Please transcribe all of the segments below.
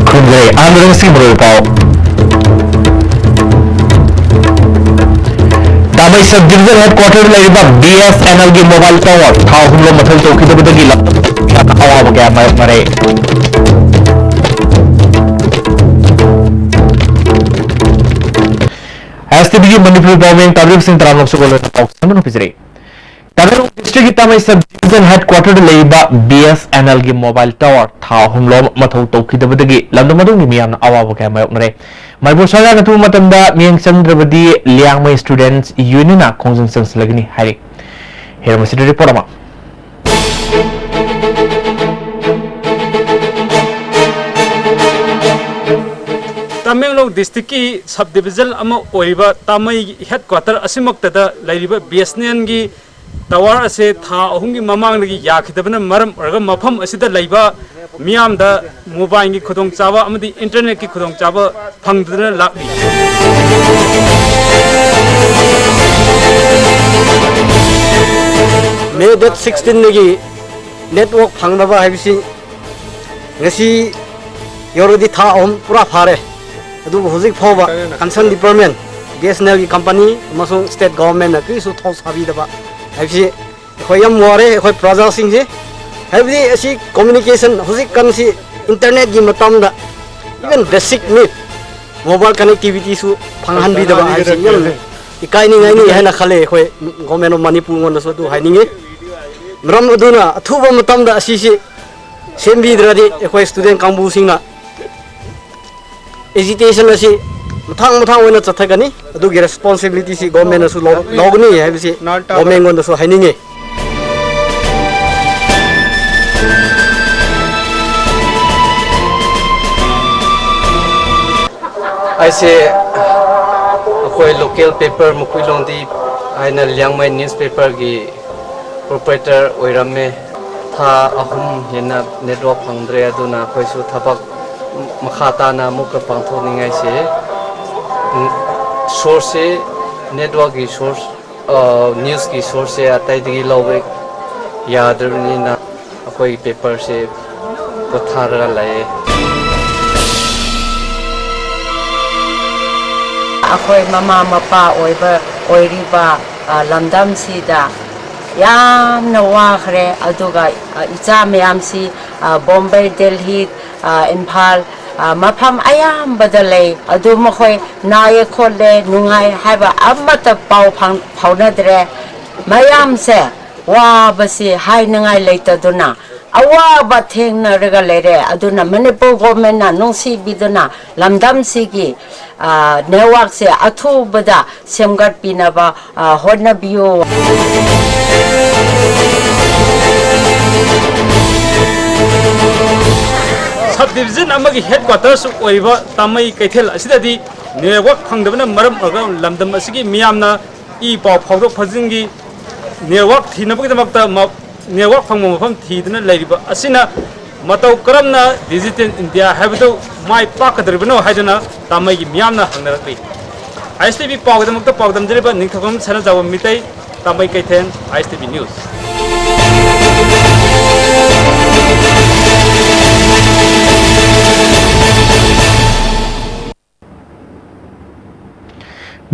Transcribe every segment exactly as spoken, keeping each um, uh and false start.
ꯈꯨꯔꯨꯝꯖꯔꯤ꯫ ꯑꯍꯥꯟꯕꯗ ꯉꯁꯤꯒꯤ ꯃꯔꯨꯑꯣꯏꯕ ꯄꯥꯎ꯫ ꯇꯥꯃꯩ Sub Division Headquarter ꯂꯩꯔꯤꯕ B S N L ꯒꯤ mobile tower ꯊꯥ ꯑꯍꯨꯝ ꯂꯣꯝ ꯃꯊꯧ ꯇꯧꯈꯤꯗꯕꯗꯒꯤ ꯂꯝꯗꯝ ꯑꯋꯥꯕ ꯀꯌꯥ ꯃꯥꯌꯣꯛꯅꯔꯦ꯫ S T V ꯒꯤ ꯃꯅꯤꯄꯨꯔꯤ ꯄꯥꯎꯃꯤ ꯇꯥꯕꯤꯔꯤꯕꯁꯤꯡ ꯇꯔꯥꯃꯔꯛ ꯁꯨꯒꯜꯂꯣꯏꯅ ꯄꯥꯎ ꯁꯟꯗꯨꯅ ꯄꯤꯖꯔꯤ꯫ ꯇꯃꯦꯡꯂꯣꯡ district ꯀꯤ ꯇꯥꯃꯩ Sub Division Headquarter ꯗ ꯂꯩꯔꯤꯕ B S N L ꯒꯤ mobile tower ꯊꯥ ꯑꯍꯨꯝ ꯂꯣꯝ ꯃꯊꯧ ꯇꯧꯈꯤꯗꯕꯗꯒꯤ ꯂꯝꯗꯝ ꯑꯗꯨꯒꯤ ꯃꯤꯌꯥꯝꯅ ꯑꯋꯥꯕ ꯀꯌꯥ ꯃꯥꯌꯣꯛꯅꯔꯦ꯫ ꯃꯅꯤꯄꯨꯔ ꯁꯔꯀꯥꯔꯅ ꯑꯊꯨꯕ ꯃꯇꯝꯗ ꯃꯤꯠꯌꯦꯡ ꯆꯪꯗ꯭ꯔꯕꯗꯤ ꯂꯤꯌꯥꯡꯃꯩ Students Union ꯅ ꯈꯣꯡꯖꯪ ꯆꯪꯁꯤꯜꯂꯒꯅꯤ ꯍꯥꯏꯔꯤ꯫ ꯍꯦꯔꯣ ꯃꯁꯤꯗ report ꯑꯃ꯫ ꯇꯃꯦꯡꯂꯣꯡ district ꯀꯤ sub division ꯑꯃ ꯑꯣꯏꯔꯤꯕ ꯇꯥꯃꯩ headquarter ꯑꯁꯤꯃꯛꯇꯗ ꯂꯩꯔꯤꯕ B S N L ꯒꯤ tower ꯑꯁꯤ ꯊꯥ ꯑꯍꯨꯝꯒꯤ ꯃꯃꯥꯡꯗꯒꯤ ꯌꯥꯈꯤꯗꯕꯅ ꯃꯔꯝ ꯑꯣꯏꯔꯒ ꯃꯐꯝ ꯑꯁꯤꯗ ꯂꯩꯕ ꯃꯤꯌꯥꯝꯗ mobile ꯒꯤ ꯈꯨꯗꯣꯡꯆꯥꯕ ꯑꯃꯗꯤ internet ꯀꯤ ꯈꯨꯗꯣꯡꯆꯥꯕ ꯐꯪꯗꯗꯨꯅ ꯂꯥꯛꯂꯤ꯫ May date sixteen ꯗꯒꯤ network ꯐꯪꯗꯕ ꯍꯥꯏꯕꯁꯤ ꯉꯁꯤ ꯌꯧꯔꯗꯤ ꯊꯥ ꯑꯍꯨꯝ ꯄꯨꯔꯥ ꯐꯥꯔꯦ꯫ ꯑꯗꯨꯕꯨ ꯍꯧꯖꯤꯛ ꯐꯥꯎꯕ concern department, B S N L ꯒꯤ company ꯑꯃꯁꯨꯡ state government ꯅ ꯀꯔꯤꯁꯨ ꯊꯧꯁꯥꯕꯤꯗꯕ ꯍꯥꯏꯕꯁꯤ ꯑꯩꯈꯣꯏ ꯌꯥꯝ ꯋꯥꯔꯦ, ꯑꯩꯈꯣꯏ ꯄ꯭ꯔꯖꯥꯁꯤꯡꯁꯦ꯫ ꯍꯥꯏꯕꯗꯤ ꯑꯁꯤ communication ꯍꯧꯖꯤꯛꯀꯥꯟꯁꯤ internet ꯀꯤ ꯃꯇꯝꯗ even basic need mobile connectivity ꯁꯨ ꯐꯪꯍꯟꯕꯤꯗꯕ ꯍꯥꯏꯕꯁꯤ ꯌꯥꯝ ꯏꯀꯥꯏꯅꯤꯡꯉꯥꯏꯅꯤ ꯍꯥꯏꯅ ꯈꯜꯂꯦ ꯑꯩꯈꯣꯏ Government of ꯃꯅꯤꯄꯨꯔ ꯉꯣꯟꯗꯁꯨ ꯑꯗꯨ ꯍꯥꯏꯅꯤꯡꯉꯤ꯫ ꯃꯔꯝ ꯑꯗꯨꯅ ꯑꯊꯨꯕ ꯃꯇꯝꯗ ꯑꯁꯤꯁꯤ ꯁꯦꯝꯕꯤꯗ꯭ꯔꯗꯤ ꯑꯩꯈꯣꯏ student ꯀꯥꯡꯕꯨꯁꯤꯡꯅ agitation ꯑꯁꯤ ꯃꯊꯪ ꯃꯊꯪ ꯑꯣꯏꯅ ꯆꯠꯊꯒꯅꯤ꯫ ꯑꯗꯨꯒꯤ responsibility ꯁꯤ government ꯅꯁꯨ ꯂꯧ-, ꯂꯧꯒꯅꯤ ꯍꯥꯏꯕꯁꯤ government ꯉꯣꯟꯗꯁꯨ ꯍꯥꯏꯅꯤꯡꯉꯤ꯫ ꯑꯩꯁꯦ ꯑꯩꯈꯣꯏ local paper ꯃꯈꯨꯏꯂꯣꯡꯗꯤ ꯑꯩꯅ ꯂꯤꯌꯥꯡꯃꯩ ꯅ꯭ꯌꯨꯁꯄꯦꯄꯔꯒꯤ ꯄ꯭ꯔꯣꯄ꯭ꯔꯥꯏꯇꯔ ꯑꯣꯏꯔꯝꯃꯦ꯫ ꯊꯥ ꯑꯍꯨꯝ ꯍꯦꯟꯅ ꯅꯦꯠꯋꯥꯛ ꯐꯪꯗ꯭ꯔꯦ, ꯑꯗꯨꯅ ꯑꯩꯈꯣꯏꯁꯨ ꯊꯕꯛ ꯃꯈꯥ ꯇꯥꯅ ꯑꯃꯨꯛꯀ ꯄꯥꯡꯊꯣꯛꯅꯤꯡꯉꯥꯏꯁꯦ, ꯁꯣꯔꯁꯁꯦ, ꯅꯦꯠꯋꯥꯛꯀꯤ ꯁꯣꯔꯁ, ꯅ꯭ꯌꯨꯁꯀꯤ ꯁꯣꯔꯁꯁꯦ ꯑꯇꯩꯗꯒꯤ ꯂꯧꯕ ꯌꯥꯗ꯭ꯔꯕꯅꯤꯅ, ꯑꯩꯈꯣꯏꯒꯤ ꯄꯦꯄꯔꯁꯦ ꯄꯣꯊꯥꯔꯒ ꯂꯩꯌꯦ꯫ ꯑꯩꯈꯣꯏ ꯃꯃꯥ ꯃꯄꯥ ꯑꯣꯏꯕ, ꯑꯣꯏꯔꯤꯕ, ꯑ, ꯂꯝꯗꯝꯁꯤꯗ ꯌꯥꯝꯅ ꯋꯥꯈ꯭ꯔꯦ꯫ ꯑꯗꯨꯒ, ꯑ, ꯏꯆꯥ ꯃꯌꯥꯝꯁꯤ, ꯑ, ꯕꯣꯝꯕꯦ, ꯗꯦꯜꯍꯤ, ꯑ, ꯏꯝꯐꯥꯜ, ꯑ, ꯃꯐꯝ ꯑꯌꯥꯝꯕꯗ ꯂꯩ꯫ ꯑꯗꯨ ꯃꯈꯣꯏ ꯅꯥꯏꯌꯦ ꯈꯣꯠꯂꯦ, ꯅꯨꯡꯉꯥꯏ ꯍꯥꯏꯕ ꯑꯃꯠꯇ ꯄꯥꯎ ꯐꯪ-, ꯐꯥꯎꯅꯗ꯭ꯔꯦ꯫ ꯃꯌꯥꯝꯁꯦ ꯋꯥꯕꯁꯤ ꯍꯥꯏꯅꯤꯡꯉꯥꯏ ꯂꯩꯇꯗꯨꯅ ꯑꯋꯥꯕ ꯊꯦꯡꯅꯔꯒ ꯂꯩꯔꯦ꯫ ꯑꯗꯨꯅ ꯃꯅꯤꯄꯨꯔ ꯒꯣꯔꯃꯦꯟꯅ ꯅꯨꯡꯁꯤꯕꯤꯗꯨꯅ ꯂꯝꯗꯝꯁꯤꯒꯤ, ꯑ, ꯅꯦꯠꯋꯥꯛꯁꯦ ꯑꯊꯨꯕꯗ ꯁꯦꯝꯒꯠꯄꯤꯅꯕ, ꯑ, ꯍꯣꯠꯅꯕꯤꯌꯨ꯫ ꯁꯕ ꯗꯤꯕꯤꯖꯟ ꯑꯃꯒꯤ ꯍꯦꯗꯀ꯭ꯋꯥꯇꯔꯁꯨ ꯑꯣꯏꯔꯤꯕ ꯇꯥꯃꯩ ꯀꯩꯊꯦꯜ ꯑꯁꯤꯗꯗꯤ ꯅꯦꯠꯋꯥꯛ ꯐꯪꯗꯕꯅ ꯃꯔꯝ ꯑꯣꯏꯔꯒ ꯂꯝꯗꯝ ꯑꯁꯤꯒꯤ ꯃꯤꯌꯥꯝꯅ ꯏ ꯄꯥꯎ ꯐꯥꯎꯗꯣꯛ ꯐꯥꯎꯖꯤꯟꯒꯤ ꯅꯦꯠꯋꯥꯛ ꯊꯤꯅꯕꯒꯤꯗꯃꯛꯇ ꯃ-, ꯅꯦꯠꯋꯥꯛ ꯐꯪꯕ ꯃꯐꯝ ꯊꯤꯗꯨꯅ ꯂꯩꯔꯤꯕ ꯑꯁꯤꯅ ꯃꯇꯧ ꯀꯔꯝꯅ ꯗꯤꯖꯤꯇꯦꯜ ꯏꯟꯗꯤꯌꯥ ꯍꯥꯏꯕꯗꯨ ꯃꯥꯏ ꯄꯥꯛꯀꯗꯧꯔꯤꯕꯅꯣ ꯍꯥꯏꯗꯨꯅ ꯇꯥꯃꯩꯒꯤ ꯃꯤꯌꯥꯝꯅ ꯍꯪꯅꯔꯛꯂꯤ꯫ ꯑꯥꯏ ꯑꯦꯁ ꯇꯤ ꯚꯤ ꯄꯥꯎꯒꯤꯗꯃꯛꯇ ꯄꯥꯎꯗꯝꯖꯔꯤꯕ ꯅꯤꯡꯊꯧꯖꯝ ꯁꯅꯥꯖꯥꯎꯕ ꯃꯤꯇꯩ, ꯇꯥꯃꯩ ꯀꯩꯊꯦꯜ, ꯑꯥꯏ ꯑꯦꯁ ꯇꯤ ꯚꯤ ꯅ꯭ꯌꯨꯁ꯫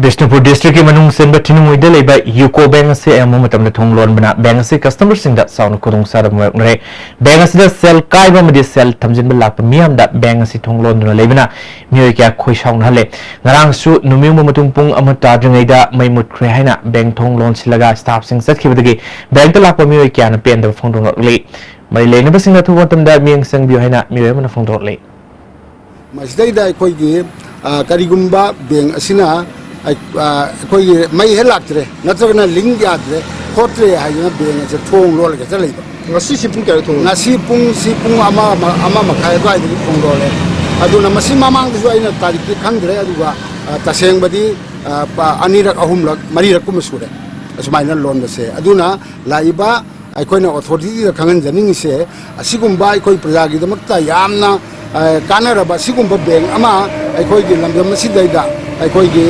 ꯕꯤꯁꯅꯨꯄꯨꯔ ꯗꯤꯁꯇ꯭ꯔꯤꯛꯀꯤ ꯃꯅꯨꯡ ꯆꯟꯕ ꯊꯤꯅꯨꯡꯉꯩꯗ ꯂꯩꯕ ꯌꯨꯀꯣ ꯕꯦꯡꯛ ꯑꯁꯤ ꯑꯌꯥꯝꯕ ꯃꯇꯝꯗ ꯊꯣꯡ ꯂꯣꯟꯕꯅ ꯕꯦꯡꯛ ꯑꯁꯤ ꯀꯁꯇꯃꯔꯁꯤꯡꯗ ꯆꯥꯎꯅ ꯈꯨꯗꯣꯡꯆꯥꯗꯕ ꯃꯥꯌꯣꯛꯅꯔꯦ꯫ ꯕꯦꯡꯛ ꯑꯁꯤꯗ ꯁꯦꯜ ꯀꯥꯏꯕ ꯑꯃꯗꯤ ꯁꯦꯜ ꯊꯝꯖꯤꯟꯕ ꯂꯥꯛꯄ ꯃꯤꯌꯥꯝꯗ ꯕꯦꯡꯛ ꯑꯁꯤ ꯊꯣꯡ ꯂꯣꯟꯗꯨꯅ ꯂꯩꯕꯅ ꯃꯤꯑꯣꯏ ꯀꯌꯥ ꯈꯣꯏ ꯁꯥꯎꯅꯍꯜꯂꯦ꯫ ꯉꯔꯥꯡꯁꯨ ꯅꯨꯃꯤꯠ ꯌꯨꯡꯕ ꯃꯇꯨꯡ ꯄꯨꯡ ꯑꯃ ꯇꯥꯗ꯭ꯔꯤꯉꯩꯗ ꯃꯩ ꯃꯨꯠꯈ꯭ꯔꯦ ꯍꯥꯏꯅ ꯕꯦꯡꯛ ꯊꯣꯡ ꯂꯣꯟꯁꯤꯜꯂꯒ ꯁ꯭ꯇꯥꯐꯁꯤꯡ ꯆꯠꯈꯤꯕꯗꯒꯤ ꯕꯦꯡꯛꯇ ꯂꯥꯛꯄ ꯃꯤꯑꯣꯏ ꯀꯌꯥꯅ ꯄꯦꯟꯗꯕ ꯐꯣꯡꯗꯣꯛꯂꯛꯂꯤ꯫ ꯃꯔꯤ ꯂꯩꯅꯕꯁꯤꯡꯅ ꯑꯊꯨꯕ ꯃꯇꯝꯗ ꯃꯤꯠꯌꯦꯡ ꯆꯪꯕꯤꯌꯨ ꯍꯥꯏꯅ ꯃꯤꯑꯣꯏ ꯑꯃꯅ ꯐꯣꯡꯗꯣꯔꯛꯂꯤ꯫ ꯃꯁꯤꯗꯩꯗ ꯑꯩꯈꯣꯏꯒꯤ, ꯑ, ꯀꯔꯤꯒꯨꯝꯕ ꯕꯦꯡꯛ ꯑꯁꯤꯅ ꯑꯩ-, ꯑ, ꯑꯩꯈꯣꯏꯒꯤ ꯃꯩ ꯍꯦꯛ ꯂꯥꯛꯇ꯭ꯔꯦ, ꯅꯠꯇ꯭ꯔꯒꯅ ꯂꯤꯡ ꯌꯥꯗ꯭ꯔꯦ, ꯈꯣꯠꯇ꯭ꯔꯦ ꯍꯥꯏꯗꯅ ꯕꯦꯡꯛ ꯑꯁꯦ ꯊꯣꯡ ꯂꯣꯜꯂꯒ ꯍꯦꯛꯇ ꯂꯩꯕ꯫ ꯉꯁꯤꯁꯤ ꯄꯨꯡ ꯀꯌꯥꯗ ꯊꯣꯡ ꯂꯣꯜꯂꯤ? ꯉꯁꯤ ꯄꯨꯡꯁꯤ ꯄꯨꯡ ꯑꯃ, ꯑꯃ ꯃꯈꯥꯏ ꯑꯗꯨꯋꯥꯏꯗꯒꯤ ꯊꯣꯡ ꯂꯣꯜꯂꯦ꯫ ꯑꯗꯨꯅ ꯃꯁꯤ ꯃꯃꯥꯡꯗꯁꯨ ꯑꯩꯅ ꯇꯥꯔꯤꯛꯇꯤ ꯈꯪꯗ꯭ꯔꯦ, ꯑꯗꯨꯒ, ꯑ, ꯇꯁꯦꯡꯕꯗꯤ ꯑ, ꯄ-, ꯑꯅꯤꯔꯛ, ꯑꯍꯨꯝꯂꯛ, ꯃꯔꯤꯔꯛ ꯀꯨꯝꯕ ꯁꯨꯔꯦ ꯑꯁꯨꯃꯥꯏꯅ ꯂꯣꯟꯕꯁꯦ꯫ ꯑꯗꯨꯅ ꯂꯥꯛꯏꯕ ꯑꯩꯈꯣꯏꯅ ꯑꯣꯊꯣꯔꯤꯇꯤꯗ ꯈꯪꯍꯟꯖꯅꯤꯡꯉꯤꯁꯦ, ꯑꯁꯤꯒꯨꯝꯕ ꯑꯩꯈꯣꯏ ꯄ꯭ꯔꯖꯥꯒꯤꯗꯃꯛꯇ ꯌꯥꯝꯅ, ꯑ, ꯀꯥꯟꯅꯔꯕ ꯑꯁꯤꯒꯨꯝꯕ ꯕꯦꯡꯛ ꯑꯃ ꯑꯩꯈꯣꯏꯒꯤ ꯂꯝꯗꯝ ꯑꯁꯤꯗꯩꯗ ꯑꯩꯈꯣꯏꯒꯤ,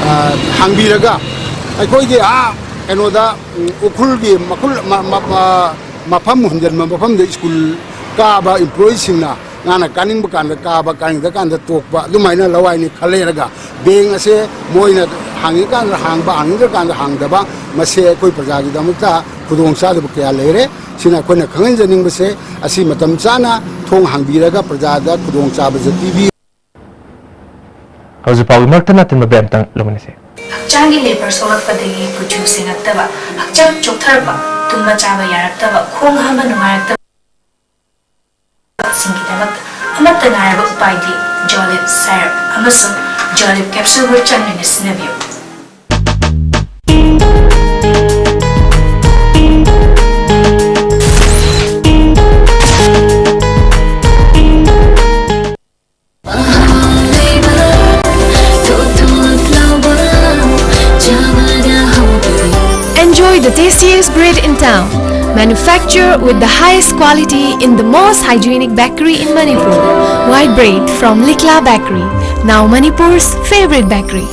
ꯑ, ꯍꯥꯡꯕꯤꯔꯒ, ꯑꯩꯈꯣꯏꯒꯤ, ꯑꯥ, ꯀꯩꯅꯣꯗ, ꯎꯝ, ꯎꯈ꯭ꯔꯨꯜꯒꯤ ꯃꯈꯨꯜ, ꯃ-, ꯃ-, ꯃ-, ꯃꯐꯝ ꯍꯨꯟꯖꯤꯟꯕ ꯃꯐꯝꯗ ꯁ꯭ꯀꯨꯜ ꯀꯥꯕ ꯏꯝꯄ꯭ꯂꯣꯌꯤꯁꯤꯡꯅ ꯃꯥꯅ ꯀꯥꯅꯤꯡꯕ ꯀꯥꯟꯗ ꯀꯥꯕ, ꯀꯥꯅꯤꯡꯗ ꯀꯥꯟꯗ ꯇꯣꯛꯄ, ꯑꯗꯨꯃꯥꯏꯅ ꯂꯋꯥꯏꯅꯤ ꯈꯜ ꯂꯩꯔꯒ ꯕꯦꯡꯛ ꯑꯁꯦ ꯃꯣꯏꯅ ꯍꯥꯡꯅꯤꯡꯀꯥꯟꯗ ꯍꯥꯡꯕ, ꯍꯥꯡꯅꯤꯡꯗ꯭ꯔꯀꯥꯟꯗ ꯍꯥꯡꯗꯕ, ꯃꯁꯦ ꯑꯩꯈꯣꯏ ꯄ꯭ꯔꯖꯥꯒꯤꯗꯃꯛꯇ ꯈꯨꯗꯣꯡꯆꯥꯗꯕ ꯀꯌꯥ ꯂꯩꯔꯦ꯫ ꯁꯤꯅ ꯑꯩꯈꯣꯏꯅ ꯈꯪꯍꯟꯖꯅꯤꯡꯕꯁꯦ, ꯑꯁꯤ ꯃꯇꯝ ꯆꯥꯅ ꯊꯣꯡ ꯍꯥꯡꯕꯤꯔꯒ ꯄ꯭ꯔꯖꯥꯗ ꯈꯨꯗꯣꯡꯆꯥꯕꯁꯦ ꯄꯤꯕꯤꯌꯨ꯫ ꯍꯧꯖꯤꯛ ꯄꯥꯎꯒꯤ ꯃꯔꯛꯇ ꯅꯥꯇꯤꯟꯕ ꯕ꯭ꯔꯦꯛ ꯑꯝꯇꯪ ꯂꯧꯃꯤꯟꯅꯁꯤ꯫ ꯍꯛꯆꯥꯡꯒꯤ ꯂꯦꯕꯔ ꯁꯣꯛꯂꯛꯄꯗꯒꯤ ꯀꯨꯆꯨ ꯁꯦꯡꯉꯛꯇꯕ, ꯍꯛꯆꯥꯡ ꯆꯣꯛꯊꯔꯛꯄ, ꯇꯨꯝꯕ ꯆꯥꯕ ꯌꯥꯔꯛꯇꯕ, ꯈꯣꯡ ꯍꯥꯝꯕ ꯅꯨꯡꯉꯥꯏꯔꯛꯇꯕ ꯁꯤꯡꯒꯤꯗꯃꯛꯇ ꯑꯃꯠꯇ ꯉꯥꯏꯔꯕ ꯎꯄꯥꯏꯗꯤ ꯖꯣꯂꯤꯞ ꯁꯥꯏꯔꯞ ꯑꯃꯁꯨꯡ ꯖꯣꯂꯤꯞ ꯀꯦꯞꯁꯨꯜꯕꯨ ꯆꯥꯡ ꯅꯥꯏꯅ ꯁꯤꯖꯤꯟꯅꯕꯤꯌꯨ꯫ Enjoy the tastiest bread in town. Manufacture with the highest quality in the most hygienic bakery in Manipur. White bread from Likla Bakery, now Manipur's favorite bakery.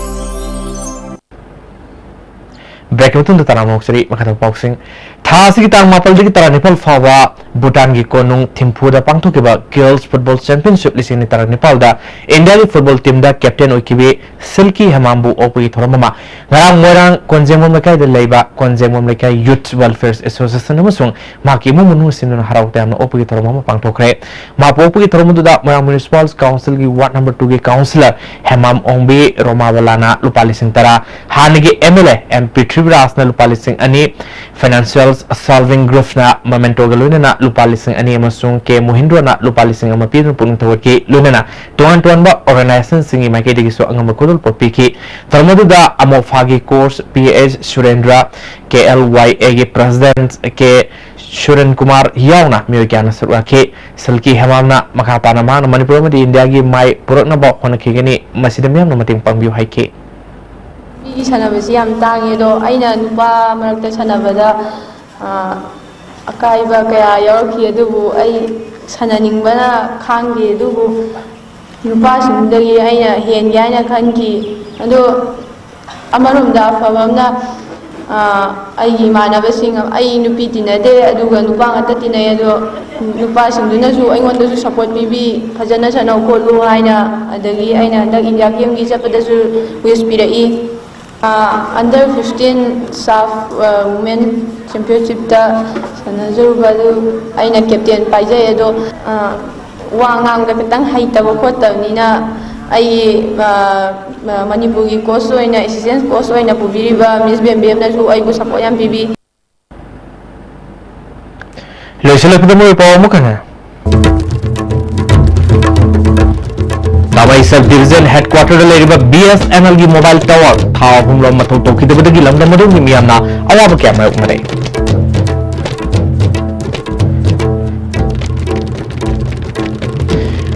ꯕ꯭ꯔꯦꯛꯀꯤ ꯃꯇꯨꯡꯗ ꯇꯔꯥꯃꯔꯣꯛ ꯆꯔꯤ ꯃꯈꯥ ꯊꯥꯕ ꯄꯥꯎꯁꯤꯡ꯫ ꯊꯥ ꯑꯁꯤꯒꯤ ꯇꯥꯡ ꯃꯥꯄꯜꯗꯒꯤ ꯇꯔꯥꯅꯤꯄꯥꯜ ꯐꯥꯎꯕ ꯚꯨꯇꯥꯟꯒꯤ ꯀꯣꯅꯨꯡ ꯊꯤꯝꯐꯨꯗ ꯄꯥꯡꯊꯣꯛꯈꯤꯕ ꯒꯔꯜꯁ ꯐꯨꯠꯕꯣꯜ ꯆꯦꯝꯄꯤꯌꯟꯁꯤꯞ ꯂꯤꯁꯤꯡ ꯑꯅꯤ ꯇꯔꯥꯅꯤꯄꯥꯜꯗ ꯏꯟꯗꯤꯌꯥꯒꯤ ꯐꯨꯠꯕꯣꯜ ꯇꯤꯝꯗ ꯀꯦꯞꯇꯦꯟ ꯑꯣꯏꯈꯤꯕꯤ ꯁꯤꯜꯀꯤ ꯍꯦꯃꯥꯝꯕꯨ ꯑꯣꯛꯄꯒꯤ ꯊꯧꯔꯝ ꯑꯃ ꯉꯔꯥꯡ ꯃꯣꯏꯔꯥꯡ ꯀꯣꯟꯖꯦꯡꯕꯝ ꯂꯩꯀꯥꯏꯗ ꯂꯩꯕ ꯀꯣꯟꯖꯦꯡꯕꯝ ꯂꯩꯀꯥꯏ ꯌꯨꯠ ꯋꯦꯜꯐꯤꯌꯔ ꯑꯦꯁꯣꯁꯤꯌꯦꯁꯟ ꯑꯃꯁꯨꯡ ꯃꯍꯥꯛꯀꯤ ꯏꯃꯨꯡ ꯃꯅꯨꯡ ꯁꯤꯟꯗꯨꯅ ꯍꯔꯥꯎ ꯇꯌꯥꯝꯅ ꯑꯣꯛꯄꯒꯤ ꯊꯧꯔꯝ ꯑꯃ ꯄꯥꯡꯊꯣꯛꯈ꯭ꯔꯦ꯫ ꯃꯍꯥꯛꯄꯨ ꯑꯣꯛꯄꯒꯤ ꯊꯧꯔꯝ ꯑꯗꯨꯗ ꯃꯣꯏꯔꯥꯡ ꯃ꯭ꯌꯨꯅꯤꯁꯤꯄꯥꯜ ꯀꯥꯎꯟꯁꯤꯜꯒꯤ ꯋꯥꯔꯗ ꯅꯝꯕꯔ ꯇꯨꯒꯤ ꯀꯥꯎꯟꯁꯤꯂꯔ ꯍꯦꯃꯥꯝ ꯑꯣꯡꯕꯤ ꯔꯣꯃꯥꯕꯂꯥꯅ ꯂꯨꯄꯥ ꯂꯤꯁꯤꯡ ꯇꯔꯥ, ꯍꯥꯟꯅꯒꯤ ꯑꯦꯝ ꯑꯦꯜ ꯑꯦ ꯑꯦꯝ ꯄ꯭ꯔꯤꯊ꯭ꯋꯤꯔꯥꯖꯅ ꯂꯨꯄꯥ ꯂꯤꯁꯤꯡ ꯑꯅꯤ, ꯐꯥꯏꯅꯥꯟꯁꯤꯌꯦꯜ ꯁꯣꯜꯚꯤꯡ ꯒ꯭ꯔꯨꯞꯅ ꯃꯣꯃꯦꯟꯇꯣꯒ ꯂꯣꯏꯅꯅ ꯂꯨꯄꯥ ꯂꯤꯁꯤꯡ ꯑꯅꯤ ꯑꯃꯁꯨꯡ ꯀꯦ ꯃꯣꯍꯤꯟꯗ꯭ꯔꯣꯅ ꯂꯨꯄꯥ ꯂꯤꯁꯤꯡ ꯑꯃ ꯄꯤꯗꯨꯅ ꯄꯨꯛꯅꯤꯡ ꯊꯧꯒꯠꯈꯤ꯫ ꯂꯣꯏꯅꯅ ꯇꯣꯉꯥꯟ ꯇꯣꯉꯥꯟꯕ ꯑꯣꯔꯒꯅꯥꯏꯖꯦꯁꯟꯁꯤꯡꯒꯤ ꯃꯥꯏꯀꯩꯗꯒꯤꯁꯨ ꯑꯉꯝꯕ ꯈꯨꯗꯣꯜꯄꯣꯠ ꯄꯤꯈꯤ꯫ ꯊꯧꯔꯝ ꯑꯗꯨꯗ ꯑꯃꯣꯐꯥꯒꯤ ꯀꯣꯔꯁ ꯄꯤ ꯑꯩꯆ ꯁꯨꯔꯦꯟꯗ꯭ꯔ, ꯀꯦ ꯑꯦꯜ ꯋꯥꯏ ꯑꯦꯒꯤ ꯄ꯭ꯔꯦꯁꯤꯗꯦꯟꯠ ꯀꯦ ꯁꯨꯔꯦꯟ ꯀꯨꯃꯥꯔ ꯌꯥꯎꯅ ꯃꯤꯑꯣꯏ ꯀꯌꯥꯅ ꯁꯔꯨꯛ ꯌꯥꯈꯤ꯫ ꯁꯤꯜꯀꯤ ꯍꯦꯃꯥꯝꯅ ꯃꯈꯥ ꯇꯥꯅ ꯃꯍꯥꯛꯅ ꯃꯅꯤꯄꯨꯔ ꯑꯃꯗꯤ ꯏꯟꯗꯤꯌꯥꯒꯤ ꯃꯥꯏ ꯄꯨꯔꯛꯅꯕ ꯍꯣꯠꯅꯈꯤꯒꯅꯤ, ꯃꯁꯤꯗ ꯃꯤꯌꯥꯝꯅ ꯃꯇꯦꯡ ꯄꯥꯡꯕꯤꯌꯨ ꯍꯥꯏꯈꯤ꯫ ꯑꯩꯒꯤ ꯁꯥꯟꯅꯕꯁꯤ ꯌꯥꯝ ꯇꯥꯡꯉꯦ, ꯑꯗꯣ ꯑꯩꯅ ꯅꯨꯄꯥ ꯃꯔꯛꯇ ꯁꯥꯟꯅꯕꯗ, ꯑ, ꯑꯀꯥꯏꯕ ꯀꯌꯥ ꯌꯥꯎꯔꯛꯈꯤ, ꯑꯗꯨꯕꯨ ꯑꯩ ꯁꯥꯟꯅꯅꯤꯡꯕꯅ ꯈꯥꯡꯈꯤ꯫ ꯑꯗꯨꯕꯨ ꯅꯨꯄꯥꯁꯤꯡꯗꯒꯤ ꯑꯩꯅ ꯍꯦꯟꯒꯦ ꯍꯥꯏꯅ ꯈꯟꯈꯤ꯫ ꯑꯗꯣ ꯑꯃꯔꯣꯝꯗ ꯑꯐꯕ ꯑꯃꯅ, ꯑ, ꯑꯩꯒꯤ ꯏꯃꯥꯟꯅꯕꯁꯤꯡ, ꯑꯩ ꯅꯨꯄꯤ ꯇꯤꯟꯅꯗꯦ, ꯑꯗꯨꯒ ꯅꯨꯄꯥ ꯉꯥꯛꯇ ꯇꯤꯟꯅꯩ꯫ ꯑꯗꯣ ꯅꯨꯄꯥꯁꯤꯡꯗꯨꯅꯁꯨ ꯑꯩꯉꯣꯟꯗꯁꯨ ꯁꯞꯄꯣꯔꯠ ꯄꯤꯕꯤ, "ꯐꯖꯅ ꯁꯥꯟꯅꯧ ꯈꯣꯠꯂꯨ" ꯍꯥꯏꯅ꯫ ꯑꯗꯒꯤ ꯑꯩꯅ ꯍꯟꯗꯛ ꯏꯟꯗꯤꯌꯥ ꯒꯦꯝꯒꯤ ꯆꯠꯄꯗꯁꯨ ꯋꯤꯁ ꯄꯤꯔꯛꯏ꯫ ꯑ, ꯑꯟꯗꯔ ꯐꯤꯐꯇꯤꯟ ꯁꯥꯐ, ꯑ, ꯋꯨꯃꯦꯟ ꯆꯦꯝꯄꯤꯌꯟꯁꯤꯞꯇ ꯁꯥꯟꯅꯖꯔꯨꯕ ꯑꯗꯨ ꯑꯩꯅ ꯀꯦꯞꯇꯦꯟ ꯄꯥꯏꯖꯩ꯫ ꯑꯗꯣ, ꯑ, ꯋꯥ ꯉꯥꯡꯕꯗ ꯈꯤꯇꯪ ꯍꯩꯇꯕ ꯈꯣꯠꯇꯕꯅꯤꯅ, ꯑꯩ, ꯑ, ꯃꯅꯤꯄꯨꯔꯒꯤ ꯀꯣꯆ ꯑꯣꯏꯅ, ꯑꯦꯁꯤꯁꯇꯦꯟ ꯀꯣꯆ ꯑꯣꯏꯅ ꯄꯨꯕꯤꯔꯤꯕ ꯃꯤꯁ ꯕꯦꯝꯕꯦꯝꯅꯁꯨ ꯑꯩꯕꯨ ꯁꯞꯄꯣꯔꯠ ꯌꯥꯝ ꯄꯤꯕꯤ꯫ ꯂꯣꯏꯁꯤꯜꯂꯛꯄꯗ ꯃꯔꯨꯑꯣꯏꯕ ꯄꯥꯎ ꯑꯃꯈꯛꯅ, ꯇꯥꯃꯩ ꯁꯕ ꯗꯤꯕꯤꯖꯟ ꯍꯦꯗꯀ꯭ꯋꯥꯇꯔꯗ ꯂꯩꯔꯤꯕ ꯕꯤ ꯑꯦꯁ ꯑꯦꯟ ꯑꯦꯜꯒꯤ ꯃꯣꯕꯥꯏꯜ ꯇꯥꯋꯔ ꯊꯥ ꯑꯍꯨꯝ ꯔꯣꯝ ꯃꯊꯧ ꯇꯧꯈꯤꯗꯕꯗꯒꯤ ꯂꯝꯗꯝ ꯑꯗꯨꯒꯤ ꯃꯤꯌꯥꯝꯅ ꯑꯋꯥꯕ ꯀꯌꯥ ꯃꯥꯌꯣꯛꯅꯔꯦ꯫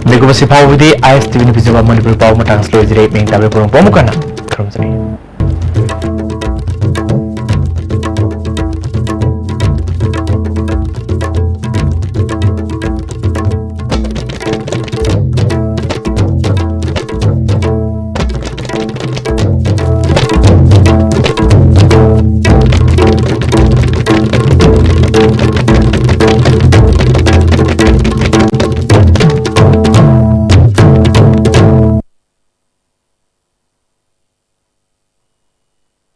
ꯃꯤꯀꯨꯞ ꯑꯁꯤ ꯐꯥꯎꯕꯗꯤ ꯑꯥꯏ ꯑꯦꯁ ꯇꯤ ꯚꯤꯅ ꯄꯤꯖꯕ ꯃꯅꯤꯄꯨꯔꯤ ꯄꯥꯎ ꯃꯇꯥꯡ ꯑꯁꯤ ꯂꯣꯏꯖꯔꯦ꯫ ꯃꯤꯡ ꯇꯥꯕꯤꯕ ꯄꯨꯝꯅꯃꯛꯄꯨ ꯑꯃꯨꯛ ꯍꯟꯅ ꯈꯨꯔꯨꯝꯖꯔꯤ꯫